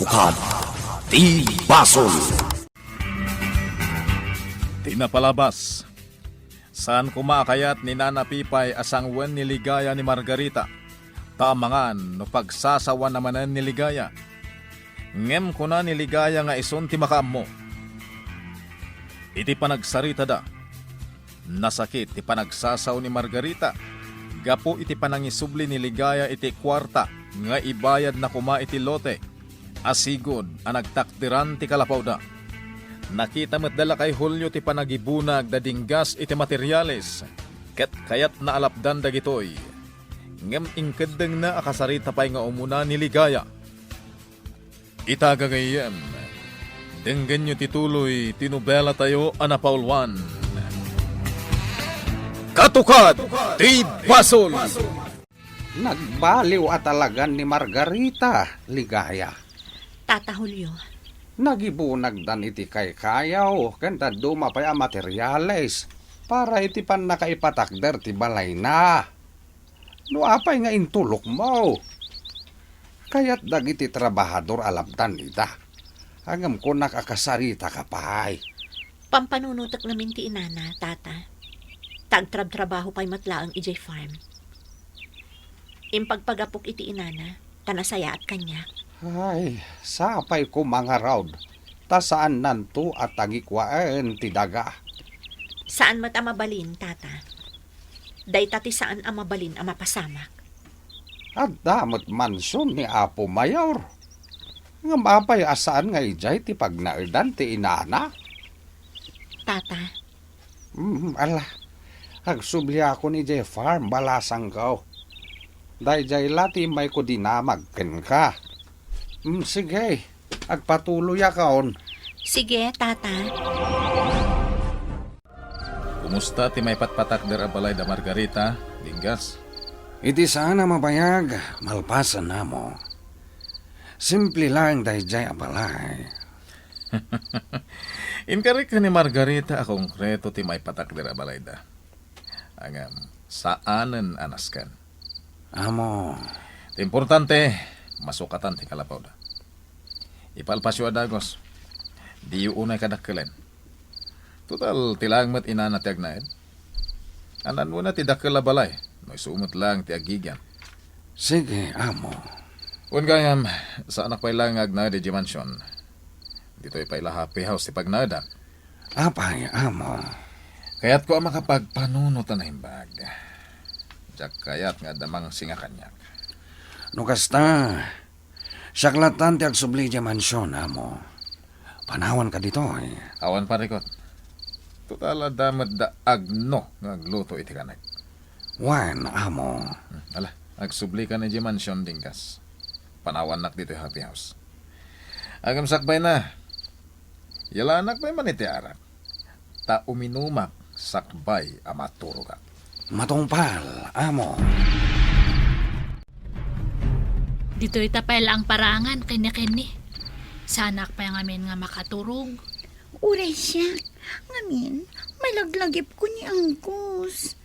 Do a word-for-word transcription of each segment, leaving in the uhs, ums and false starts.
Katukad ti basol. Ti napalabas, saan koma a kayat ni Nana Pipay a sanguen ni Ligaya ni Margarita, ta amangan no pagsasawana manen ni Ligaya. Ngem kuna ni Ligaya nga isun ti makaammo. Iti panagsaritada, nasakit ti panagsasaw ni Margarita gapu iti panangisubli ni Ligaya iti kuarta nga ibayadna koma iti lote a sigud a nagtakderan ti kalapawda. Nakita met da lakay Julio ti panagibunag da Dinggas iti materiales, ket kayatna a lapdan dagitoy. Ngem inkeddengna a kasarita pay nga umuna ni Ligaya. Ita gagayyem, denggenyo ti tuloy ti nobelatayo a napauluan. Katukad ti basol. Nagbaliw a talagan ni Margarita, Ligaya. Tata Julio. Nagibunagdan iti kaykayaw ken dadduma pay a materiales para iti pannakaipatakder ti balayna. No apay nga intulokmo? Kayat dagiti trabahador a lapdan ida. Ngem kunak a kasaritaka pay. Pampanunotek ngamin ti inana, Tata. Ta agtrabtrabaho pay met laeng idiay farm. Impagpagapok iti inana, ta nasayaat kaniak. Ay, sapay koma ngarud, ta saannanto a tagikuaen ti daga. Saan met a mabalin, Tata. Dayta ti saan a mabalin a mapasamak. Adda met mansion ni Apo Mayor. Ngem apay a saan nga idiay ti pagnaedan ti inana? Tata. Mm, ala. Agsubliakon idiay farm, balasangko. Daydiay la ti immayko dinamag kenka. Mm, sige, agpatuloyakon. Sige, Tata. Kumusta ti maipatpatakder a balay da Margarita, Dinggas? Iti saan a mabayag, malpasen, amo. Simple laeng daydiay a balay. Inkarik ni Margarita a konkreto ti maipatakder a balayda. Ngem, saanen a nasken. Amo. Ti importante, masukatan ti kalapawda. Ipalpasyo a dagos. Diyo unay kadakkelen. Total, ti laeng met inana ti agnaed. Anuana ti dakkel a balay, no isu met laeng ti agigian. Sige, amo. Wen gayam, saanak pay laeng nga agnaed idiay mansion. Ditoy pay la happy house ti pagnaedak. Apay, amo. Kayatko a makapagpanunot a naimbag. Diak kayat nga adda mangsinga kaniak. No kasta, siak lattan ti agsubli idiay mansion, amo. Panawanka ditoy. Awan parikot. Total, adda met da agno nga agluto iti kanek. Wen, amo. Hmm, ala, agsublikan idiay mansion, Dinggas. Panawannak ditoy happy house. Agem sakbayna. Yalanak pay man iti arak. Ta uminumak sakbay a maturogak. Matungpal, amo. Ditoy ta pay laeng paraangan kenni-kenni. Saanak pay ngamin nga makaturog. Uray siak, ngamin, malaglagipko ni Angus.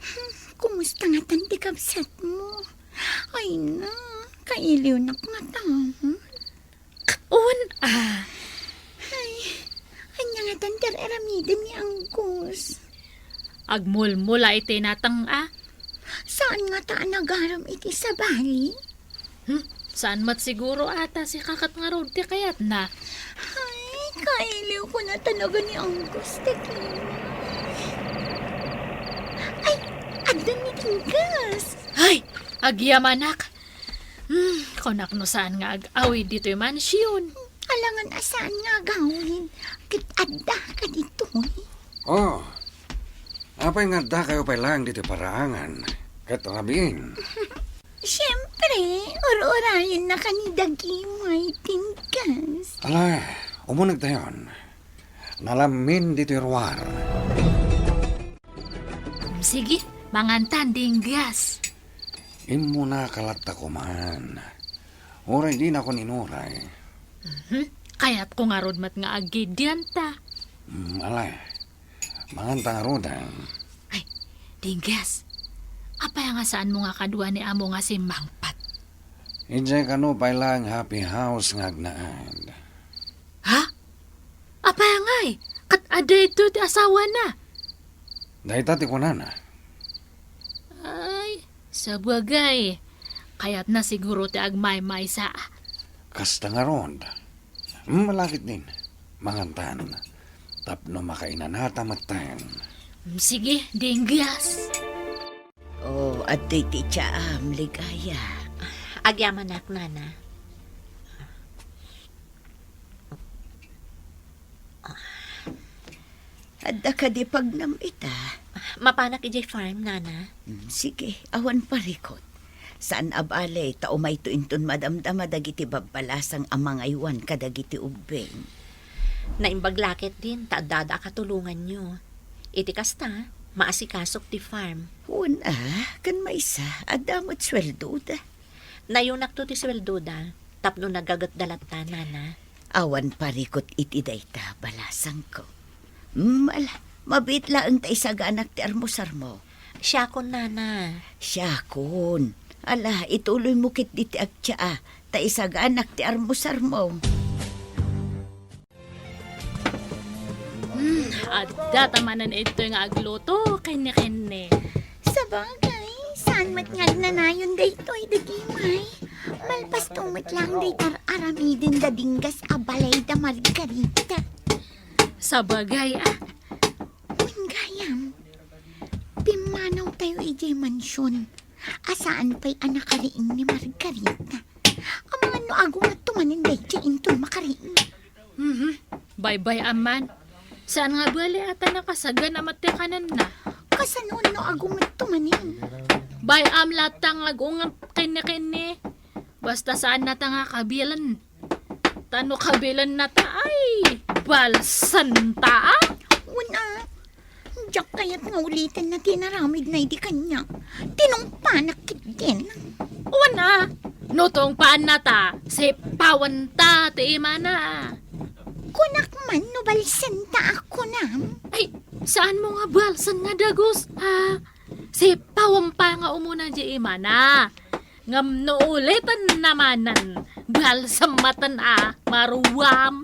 Hmm, kumusta ngatan ti kabsatmo? Ay na, kailiwnak ngata. Wen a. Ay, ania ngatan ti ar-aramidem ni Angus? Agmulmula iti nateng a. Saan ngata a nagaram iti sabali? Hmm, saan met siguro a ta sika ket ngarud ti kayatna. Ay, kailiwko na talaga ni Angus, Teki. Ay, adda ni Dinggas. Ay, agyamanak. Hmm, kunak no saan nga ag-awid ditoy mansion. Alangan a saan nga agawid, ket adda kaditoy. Oh, apay nga adda kayo pay laeng ditoy paraangan, ket rabiin? Siempre, ur-urayenna ka ni Dagimay, Dinggas. Ala, umuneg tayon. Nalamin ditoy ruar. Sige, mangantan, Dinggas. Immuna ka latta koman. Uray dinakon inuray. Mhm. Kayatko ngarud met nga agidianta. Mm, ala. Manganta ngaruden. Ay, Dinggas. Apay nga saanmo nga kadua ni amo nga simmangpat? Idiay kano pay laeng happy house nga agnaed. Ha? Apay ngay? Ket adda ito ti asawana? Dayta ti kunana. Ay, sabagay. Kayatna siguro ti agmaymaysa. Kasta ngarud. Malakit din. Mangantan. Tapno makainanata metten. Sige, denggas. Oh, adtoy ti tiaam, Ligaya. Agyamanak, Nana. Adda kadi pagnam ita? Mapanak idiay farm, Nana. Hmm, sige, awan parikot. Saan a bale, ta umayto inton madamdama dagiti babbalasang a mangaywan kadagiti ubbing. Naimbag la ketdin, ta addada a katulonganyo. Iti kasta, maasikasok ti farm. Wen a, ken maysa, adda met sueldoda. Nayunakto ti sueldoda, tapno nagagetda latta, Nana. Awan parikot iti dayta, balasangko. Hmm, ala, mabiit laeng ta isaganak ti armusarmo. Siakon, Nana. Siakon. Ala, ituloymo ketdi ti agtia, ta isaganak ti armusarmo. Hmm, adda ta manen ittoy nga agluto, kenni-kenni. Sabagay, saan met nga agnanayon daytoy, dagimay. Malpasto met laeng dayta ar-aramiden da denggas a balay da Margarita. Sabagay, ah. Wen gayam, pimmanawtayo idiay mansion a saan pay a nakariing ni Margarita. Amangan no agungetto manen daydiay inton makariing. Mhm. Baybay-am man. Saan nga bale a ta nakasagan a met ti kanenna? Kasano no agungetto manen? Bay-am latta nga agunget kenni-kenni. Basta saannata nga kabilen. Ta no kabilennata, ay, balsenta, a? Wen a, diak kayat nga ulitenna ti inaramidna idi kaniak. Tinungpanak ketdin. Wen a, no tungpaannata, sipawenta ti imana. Kunak man no balsenta a kunam. Ay, saanmo nga balsen nga dagus, a? Sipawem pay nga umuna diay imana. Ngem no ulitenna manen, balsem maten a maruam.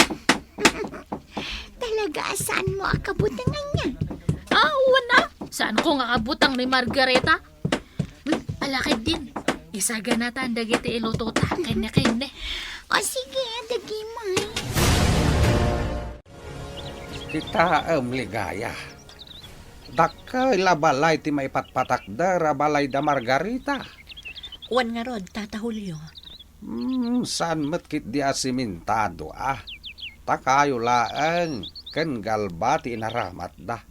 Talaga a saanmo a kabutangan nia? A, wen a, saanko nga kabutang ni Margarita. Hmm, ala ketdin, isaganatan dagiti ilutota, kenni-kenni. O sige, dagimay. Kitaem, Ligaya. Dakkel a balay ti maipatpatakder a balay da Margarita. Wen ngarud, Tata Julio. Hmm, saan met ketdi a simentado, a. Ta kayo laeng ken galba ti inaramatda.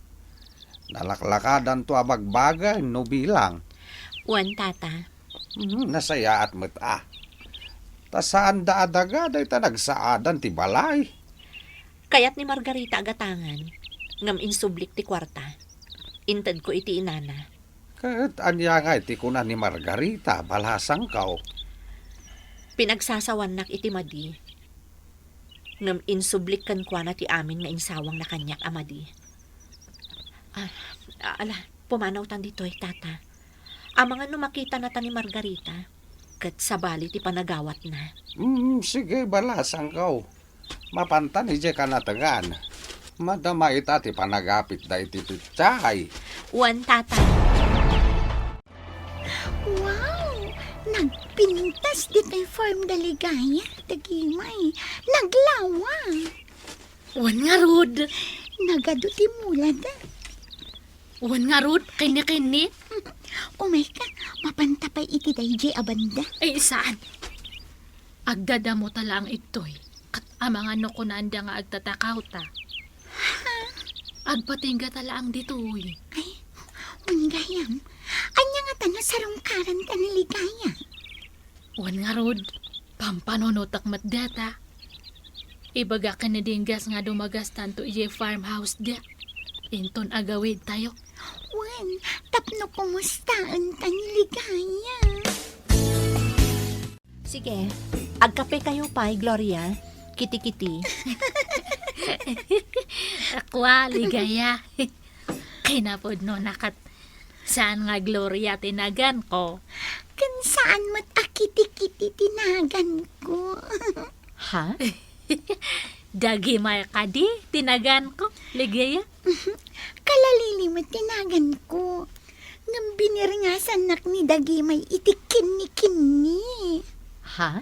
Nalaklakadanto a bagbagen no bilang. Wen, Tata. Hmm, nasayaat met, a. Ta saanda a daga dayta nagsaadan ti balay. Kayat ni Margarita a gatangan, ngem insublik ti kuarta. Intedko iti inana. Ket ania ngay ti kuna ni Margarita, balasangko? Pinagsasawannak iti madi, ngem insublik kenkuana ti amin nga insawangna kaniak a madi. Ah, ala, pumanawtan ditoy, Tata. Amangan no makitanata ni Margarita, ket sabali ti panagawatna. Mm, sige, balasangko. Mapantan idiay kanategan. Madama ita ti panagapitda iti pitsay. Wen, Tata. Wow! Nagpintas ditoy farm da Ligaya, dagimay. Naglawa. Wen ngarud. Nagadu ti mulada. Wen ngarud, kenni-kenni. Umayka, mapanta pay iti daydiay a banda. Ay, saan? Agdadamota laeng ittoy. Ket amangan no kunanda nga agtatakawta. Ha? Agpatinggata laeng ditoy. Ay, wen gayam. Ania ngata no sarungkaranta ni Ligaya? Wen ngarud, pampanunotak met dayta. Ibagak ken ni Dinggas nga dumagastanto idiay farmhouse da. Inton agawidtayo. Wen, tapno kumustaenta ni Ligaya. Sige, agkapekayo pay, Gloria. Kiti-kiti. Akua, Ligaya. Kinapudno na ket saan nga Gloria ti naganko. Ken saan met a Kitikit ti naganko. Ha? Dagimay kadi ti naganko, Ligaya? Kalalili met ti naganko. Ngem biniringasannak ni Dagimay iti kinni-kinni. Ha?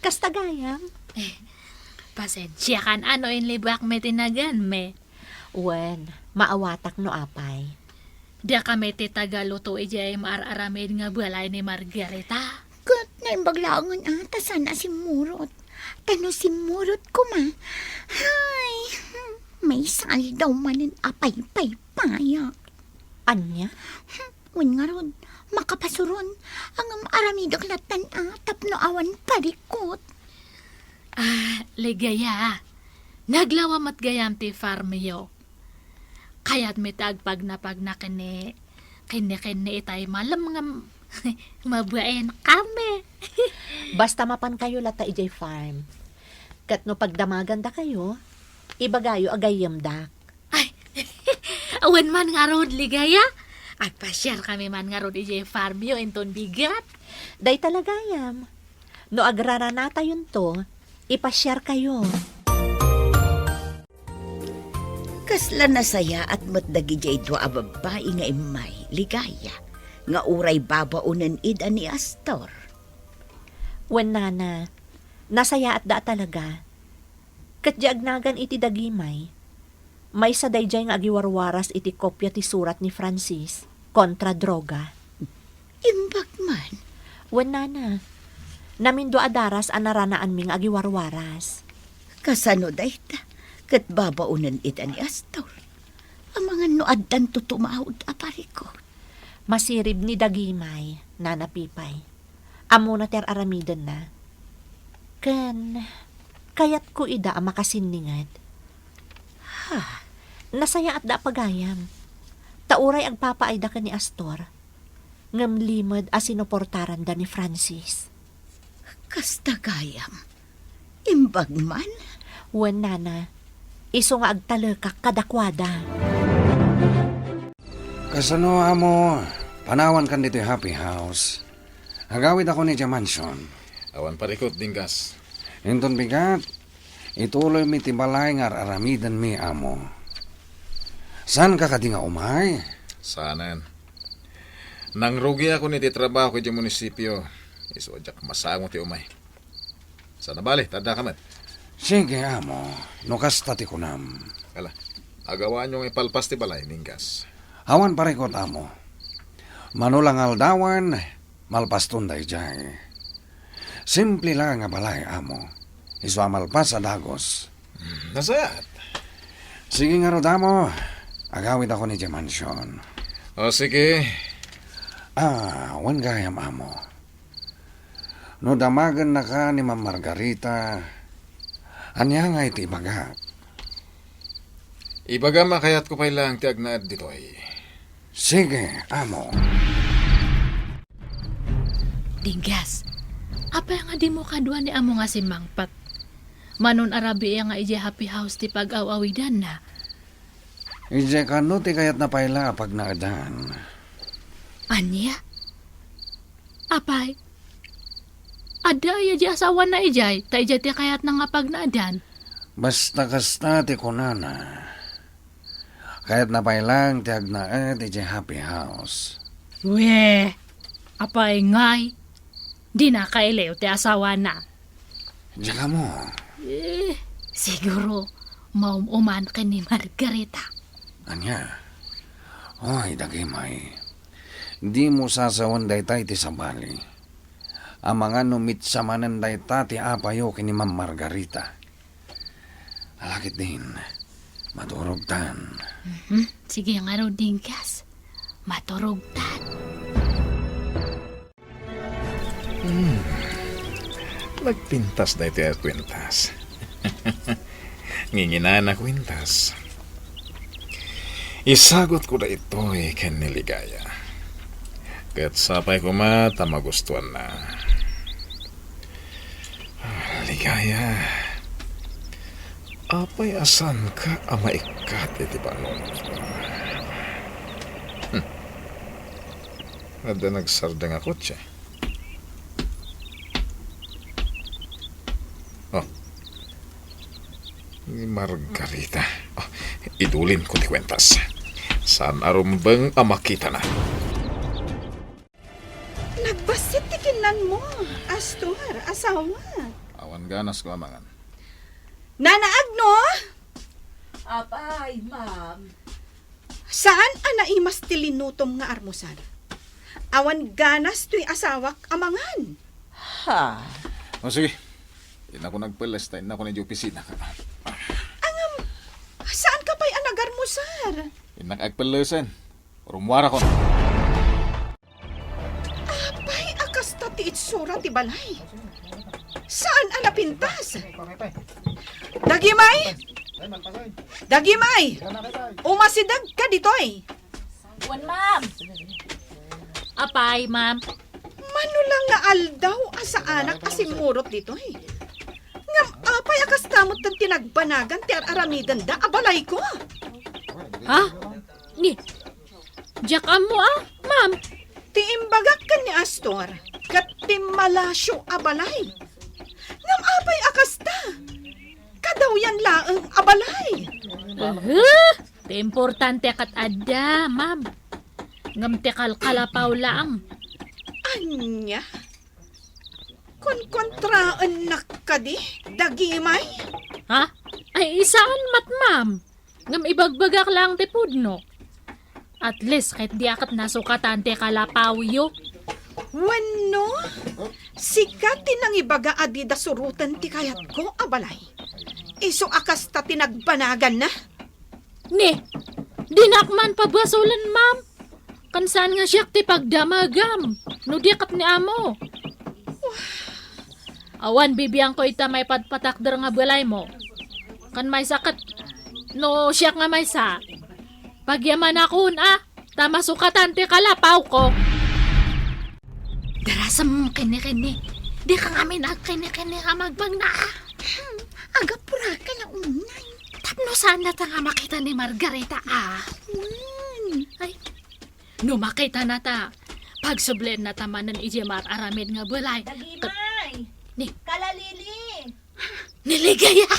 Kasta gayam? Eh, pasensiakan a no inlibak met ti naganmi. Wen, maawatak no apay. Dakami ti tagaluto idiay maar-aramid nga balay ni Margarita. Ket naimbag laengen a ta saan a simmurot. Ta no simmurot koma, hay, may saldaw manen a paypaypayak. Ania? Wen ngarud, makapasuron, ngem aramidek lattan a tapno awan parikot. Ah, Ligaya, naglawa met gayam ti farmyo. Kayatmi ti agpagnapagna kenni, kenni, kenni itay malem ngem mabain kami. Basta mapankayo latta idiay farm. Ket no pagdamagandakayo, ibagayo a gayyemdak. Ay, awan man ngarud, Ligaya. Agpasiar kami man ngarud idiay farmyo inton bigat. Dayta la gayam. No agraranatayonto, ipasiarkayo. Kasla nasayaat met dagidiay dua a babbai nga immay, Ligaya, nga uray babaonen ida ni Astor. Wen, nana, nasayaatda a talaga. Ket di agnagan iti dagimay, maysa daydiay nga agiwarwaras iti kopia ti surat ni Francis kontra droga. Imbag man. Wen, nana, namindua a daras a naranaanmi nga agiwarwaras. Kasano dayta? Ket babaonen ida ni Astor. Amangan no addanto tumawd a parikot. Masirib ni dagimay, Nana Pipay. Ammona ti ar-aramidenna. Ken, kayatko ida a makasinninget. Ha? Nasayaatda a pagayam. Ta uray agpapaayda ken ni Astor, ngem limed a sinuportaranda ni Francis. Kasta gayam. Imbag man? Wen, nana, isu nga agtalekak kadakuada. Kasano, amo, panawankan ditoy happy house? Agawidakon idiay mansion. Awan parikot, Dinggas. Inton bigat, ituloymi ti balay nga ar-aramidenmi, amo. Saanka kadi nga umay? Saanen. Nangrugiakon iti trabahok idiay munisipio. Isu a diak masango ti umay. Sana bale, ta addaka met. Sige, amo, no kasta ti kunam. Ala, agawaanyo nga ipalpas ti balay, Dinggas. Awan parikot, amo. Mano la nga aldawen, malpaston daydiay. Simple la nga balay, amo. Isu a malpas a dagus. Hmm, nasayaat. Sige ngarud, amo. Agawidakon idiay mansion. O, sige. Ah, wen gayam, amo. No damagennaka ni Ma'am Margarita, ania ngay ti ibagak? Ibagam a kayatko pay laeng ti agnaed ditoy. Sige, amo. Dinggas, apay nga dimo kadua ni amo nga simmangpet? Manon a rabii nga idiay happy house ti pag-aw-awidanna. Idiay kano ti kayatna pay la a pagnaedan. Ania? Apay, adda aya di asawana idiay, ta idiay ti kayatna nga pagnaedan? Basta kasta ti kunana. Kayatna pay laeng ti agnaed idiay happy house. Wen, apay ngay, dina kailiw ti asawana. Diak ammo. Eh, siguro, maum-uman ken ni Margarita. Ania? Ay, dagimay. Dimo sasawen dayta iti sabali. Amangan no mitsa manen dayta ti apayo ken ni Ma'am Margarita. Ala ketdin, maturogtan. Mhm. Sige ngarud, Dinggas. Maturogtan. Hmm. Nagpintas daytoy a kuentas. Nginginana kuentas. Isagutko daytoy ken ni Ligaya. Ket sapay koma ta magustuanna. Ah, Ligaya, apay a saanka a maikkat iti bangonko? Hmm. Adda nagsardeng a kotse. Margarita. Ah, idulinko ti kuentas. Saan a rumbeng a makitana. Nagbassit ti kinnanmo, Astor, asawa. Awan ganas ko a mangan. Nanaag, no? Apay, ma'am. Saan a naimas ti linutom nga armusal? Awan ganas toy asawak a mangan. Ha? O, sige. Innako nagpelles ta innako idiay opisina. Ngem, saan ka pay a nagarmusal? Innak agpellesen. Rummuarakon. Apay a kasta ti itsura ti balay? Saan a napintas? Dagimay! Dagimay! Umasideg ka ditoy! Wen, ma'am. Apay, ma'am. Mano la nga aldaw a saanak a simmurot ditoy? Ngem apay a kasta met ti nagbanagan ti ar-aramidenda a balayko? Ha? Ni, diak ammo a, ma'am. Ti imbagak ken ni Astor, ket pimmalasio a balay. Ngem apay a kasta? Kadawyan laeng a balay. Aha! Ti importante ket adda, ma'am. Ngem ti kalkalapaw laeng. Ania? Konkontraennak kadi, Dagimay? Ha? Ay, saan met, ma'am. Ngem ibagbagak laeng ti pudno. At least, ket diak ket nasukatan ti kalapawyo. Wenno, sika ti nangibaga a dida suroten ti kayatko a balay. Isu a kasta ti nagbanaganna? Ni, dinak man pabasolen, ma'am. Ken saan nga siak ti pagdamagam, no di ket ni amo. Awan bibiangko ita maipadpatakder nga balaymo. Ken maysa ket, no siak nga maysa, pagyamanakon a, ta masukatan ti kalapawko. Darasem kenni-kenni. Dika ngamin agkenni-kenni a magbagna a. Hmm, agapuraka la unay. Tapno saan nata nga makita ni Margarita a. Wen. Ay, no makita nata, pagsublen nata manen idiay mar-aramid nga balay. Dagimay! Ni? Kalalili! Ni Ligaya!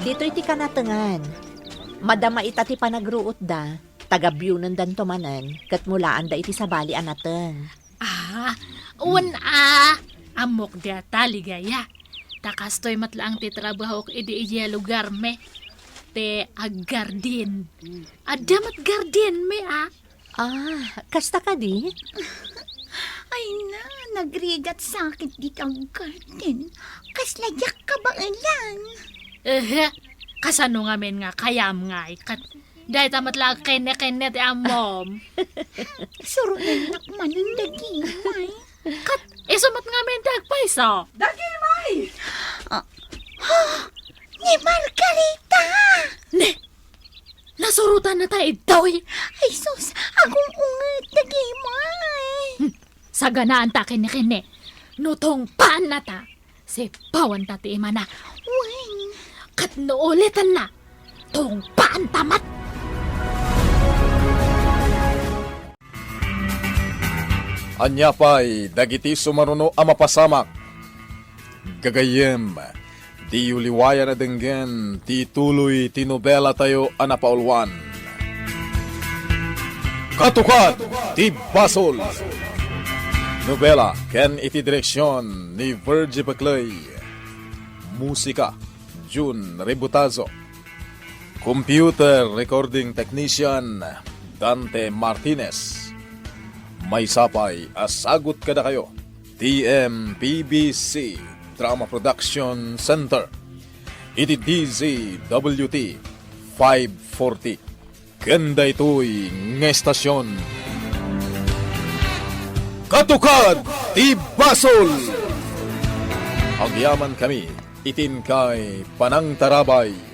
Ditoy ti kanatengan. Madama ita ti panagruotda, ta gabyonendanto manen, ket mulaanda iti sabali a nateng. Ah, wen a, ammok dayta, Ligaya. Ta kastoy met laeng ti trabahok idi idiay lugarmi. Ti aggardin. Adda met gardinmi, a. Ah, kasta kadi? Ay na, nagrigat sakit dita garden. Kasla diak kabaelan. Ehe, kasano ngamin nga kayam ngay ket dayta met la agkenne-kenne ti ammom? Surotennak manen dagimay. Ket isu met ngamin ti agpayso. Dagimay! Ah, ni Margarita! Ne! Nasurotan nata idtoy. Ay sus, agung-unget dagimay. Hmm, saganaan ta kenni-kenni. No tungpaan nata, sipawenta ti imana. Wen. Ket no ulitenna, tungpaan ta met. Ania pay dagiti sumaruno a mapasamak? Gagayyem, diyo liwayan a denggen ti tuloy ti nobelatayo a napauluan. Katukad ti Basol. Nobela ken iti direksion ni Virgie Peclay. Musika, Jun Rebutazo. Computer recording technician, Dante Martinez. Maysa pay a sagut kadakayo, T M P B C Drama Production Center, iti D Z W T five forty. Ken daytoy nga estasyon, Katukad ti Basol! Agyamankami iti inkay panangtarabay.